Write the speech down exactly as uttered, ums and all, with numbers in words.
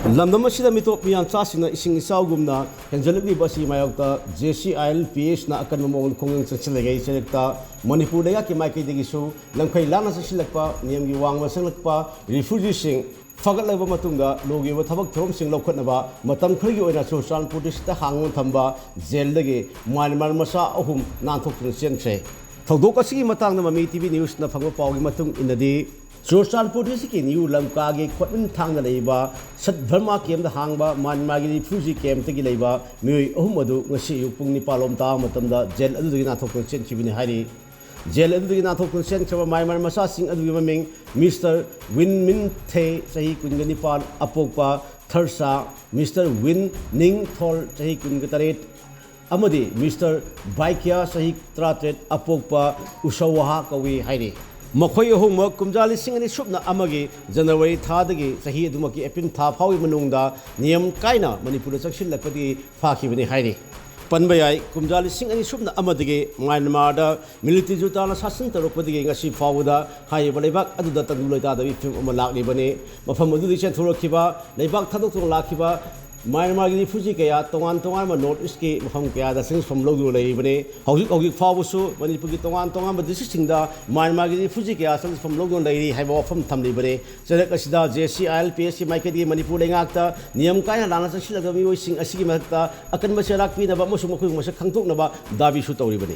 ꯂꯝꯗꯝ ꯑꯁꯤꯗ ꯃꯤꯇꯣꯞ ꯃꯤꯌꯥꯟꯆꯥꯁꯤꯡꯅ ꯏꯁꯤꯡ ꯏꯆꯥꯎꯒꯨꯝꯅ ꯍꯦꯟꯖꯜꯂꯛꯂꯤꯕ ꯑꯁꯤꯒꯤ ꯃꯥꯌꯣꯛꯇ J C I L P S ꯅ ꯑꯀꯟꯕ ꯃꯑꯣꯡꯗ ꯈꯣꯡꯖꯪ ꯆꯪꯁꯤꯜꯂꯤꯉꯩ ꯆꯩꯔꯛꯇ ꯃꯅꯤꯄꯨꯔ ꯂꯩꯉꯥꯛꯀꯤ ꯃꯥꯏꯀꯩꯗꯒꯤꯁꯨ ꯂꯝꯈꯩ ꯂꯥꯟꯅ ꯆꯪꯁꯤꯜꯂꯛꯄ, ꯅꯤꯌꯝꯒꯤ ꯋꯥꯡꯃ ꯆꯪꯂꯛꯄ ꯔꯤꯐ꯭ꯌꯨꯖꯤꯁꯤꯡ ꯐꯒꯠꯂꯕ ꯃꯇꯨꯡꯗ ꯂꯨꯒꯤ ꯑꯣꯏꯕ ꯊꯕꯛ ꯊꯧꯔꯝꯁꯤꯡ ꯂꯧꯈꯠꯅꯕ ꯃꯇꯝ ꯈꯔꯒꯤ ꯑꯣꯏꯅ ꯆꯨꯔꯆꯥꯟꯄꯨꯔ ꯗꯤꯁꯇ꯭ꯔꯤꯛꯇ ꯍꯥꯡꯗꯨꯅ ꯊꯝꯕ ꯖꯦꯜꯗꯒꯤ ꯃ꯭ꯌꯥꯟꯃꯥꯔ ꯃꯆꯥ ꯑꯍꯨꯝ ꯅꯥꯟꯊꯣꯛꯇꯨꯅ ꯆꯦꯟꯈ꯭ꯔꯦ꯫ ꯊꯧꯗꯣꯛ ꯑꯁꯤꯒꯤ ꯃꯇꯥꯡꯗ ꯃꯃꯤ ꯇꯤꯚꯤ ꯅ꯭ꯌꯨꯁꯅ ꯐꯪꯕ ꯄꯥꯎꯒꯤ ꯃꯇꯨꯡ ꯏꯟꯅꯗꯤ, ꯆꯨꯔꯆꯥꯟꯄꯨꯔ ꯗꯤꯁꯇ꯭ꯔꯤꯛꯀꯤ ꯅ꯭ꯌꯨ ꯂꯝꯀꯥꯒꯤ ꯈꯣꯠꯃꯤꯟ ꯊꯥꯡꯗ ꯂꯩꯕ ꯁꯠ ꯙꯔꯃ ꯀꯦꯝꯗ ꯍꯥꯡꯕ ꯃ꯭ꯌꯥꯟꯃꯥꯔꯒꯤ ꯔꯤꯐ꯭ꯌꯨꯖꯤ ꯀꯦꯝꯇꯒꯤ ꯂꯩꯕ ꯃꯤꯑꯣꯏ ꯑꯍꯨꯝ ꯑꯗꯨ ꯉꯁꯤ ꯑꯌꯨꯛ ꯄꯨꯡ ꯅꯤꯄꯥꯜ ꯂꯣꯝ ꯇꯥꯕ ꯃꯇꯝꯗ ꯖꯦꯜ ꯑꯗꯨꯗꯒꯤ ꯅꯥꯟꯊꯣꯛꯇꯨꯅ ꯆꯦꯟꯈꯤꯕꯅꯤ ꯍꯥꯏꯔꯤ꯫ ꯖꯦꯜ ꯑꯗꯨꯗꯒꯤ ꯅꯥꯟꯊꯣꯛꯇꯨꯅ ꯆꯦꯟꯈ꯭ꯔꯕ ꯃ꯭ꯌꯥꯟꯃꯥꯔ ꯃꯆꯥꯁꯤꯡ ꯑꯗꯨꯒꯤ ꯃꯃꯤꯡ ꯃꯤꯁꯇꯔ ꯋꯤꯟ ꯃꯤꯟ ꯊꯦ, ꯆꯍꯤ ꯀꯨꯟꯒ ꯅꯤꯄꯥꯟ, ꯑꯄꯣꯛꯄ ꯊꯔꯁꯥ, ꯃꯤꯁꯇꯔ ꯋꯤꯟ ꯅꯤꯡ ꯊꯣꯜ, ꯆꯍꯤ ꯀꯨꯟꯒ ꯇꯔꯦꯠ, ꯑꯃꯗꯤ ꯃꯤꯁꯇꯔ ꯕꯥꯏꯀ꯭ꯌꯥ, ꯆꯍꯤ ꯇꯔꯥꯇꯔꯦꯠ, ꯑꯄꯣꯛꯄ ꯎꯁꯧꯋꯥꯍꯥ ꯀꯧꯏ ꯍꯥꯏꯔꯤ꯫ ꯃꯈꯣꯏ ꯑꯍꯨꯝꯃꯛ ꯀꯨꯝꯖꯥ ꯂꯤꯁꯤꯡ ꯑꯅꯤ ꯁꯨꯞꯅ ꯑꯃꯒꯤ ꯖꯅꯋꯥꯔꯤ ꯊꯥꯗꯒꯤ ꯆꯍꯤ ꯑꯗꯨꯃꯛꯀꯤ ꯑꯦꯄ꯭ꯔꯤꯜ ꯊꯥ ꯐꯥꯎꯒꯤ ꯃꯅꯨꯡꯗ ꯅꯤꯌꯝ ꯀꯥꯏꯅ ꯃꯅꯤꯄꯨꯔꯗ ꯆꯪꯁꯤꯜꯂꯛꯄꯗꯒꯤ ꯐꯥꯈꯤꯕꯅꯤ ꯍꯥꯏꯔꯤ꯫ ꯄꯟꯕ ꯌꯥꯏ, ꯀꯨꯝꯖꯥ ꯂꯤꯁꯤꯡ ꯑꯅꯤ ꯁꯨꯞꯅ ꯑꯃꯗꯒꯤ ꯃ꯭ꯌꯥꯟꯃꯥꯔꯗ ꯃꯤꯂꯤꯇꯔꯤ ꯖꯨꯟꯇꯥꯅ ꯁꯥꯁꯟ ꯇꯧꯔꯛꯄꯗꯒꯤ ꯉꯁꯤ ꯐꯥꯎꯕꯗ ꯍꯥꯏꯔꯤꯕ ꯂꯩꯕꯥꯛ ꯑꯗꯨꯗ ꯇꯪꯗꯨ ꯂꯩꯇꯥꯗꯕꯒꯤ ꯐꯤꯕꯝ ꯑꯃ ꯂꯥꯛꯂꯤꯕꯅꯤ꯫ ꯃꯐꯝ ꯑꯗꯨꯗꯒꯤ ꯆꯦꯟꯊꯣꯔꯛꯈꯤꯕ, ꯂꯩꯕꯥꯛ ꯊꯥꯗꯣꯛꯇꯨꯅ ꯂꯥꯛꯈꯤꯕ ꯃ꯭ꯌꯥꯟꯃꯥꯔꯒꯤ ꯔꯤꯐ꯭ꯌꯨꯖꯤ ꯀꯌꯥ ꯇꯣꯉꯥꯟ ꯇꯣꯉꯥꯟꯕ ꯅꯣꯔꯠ ꯏꯁꯀꯤ ꯃꯐꯝ ꯀꯌꯥꯗ ꯆꯪꯐꯝ ꯂꯧꯗꯨꯅ ꯂꯩꯔꯤꯕꯅꯤ꯫ ꯍꯧꯖꯤꯛ ꯍꯧꯖꯤꯛ ꯐꯥꯎꯕꯁꯨ ꯃꯅꯤꯄꯨꯔꯒꯤ ꯇꯣꯉꯥꯟ ꯇꯣꯉꯥꯟꯕ ꯗꯤꯁꯇ꯭ꯔꯤꯛꯁꯤꯡꯗ ꯃ꯭ꯌꯥꯟꯃꯥꯔꯒꯤ ꯔꯤꯐ꯭ꯌꯨꯖꯤ ꯀꯌꯥ ꯆꯪꯐꯝ ꯂꯧꯗꯨꯅ ꯂꯩꯔꯤ ꯍꯥꯏꯕ ꯋꯥꯐꯝ ꯊꯝꯂꯤꯕꯅꯤ꯫ ꯆꯩꯔꯛ ꯑꯁꯤꯗ J C I L P S ꯀꯤ ꯃꯥꯏꯀꯩꯗꯒꯤ ꯃꯅꯤꯄꯨꯔ ꯂꯩꯉꯥꯛꯇ ꯅꯤꯌꯝ ꯀꯥꯏꯅ ꯂꯥꯟꯅ ꯆꯪꯁꯤꯜꯂꯛꯂꯕ ꯃꯤꯑꯣꯏꯁꯤꯡ ꯑꯁꯤꯒꯤ ꯃꯊꯛꯇ ꯑꯀꯟꯕ ꯆꯩꯔꯥꯛ ꯄꯤꯅꯕ ꯑꯃꯁꯨꯡ ꯃꯈꯣꯏꯕꯨ ꯃꯁꯛ ꯈꯪꯗꯣꯛꯅꯕ ꯗꯥꯕꯤꯁꯨ ꯇꯧꯔꯤꯕꯅꯤ꯫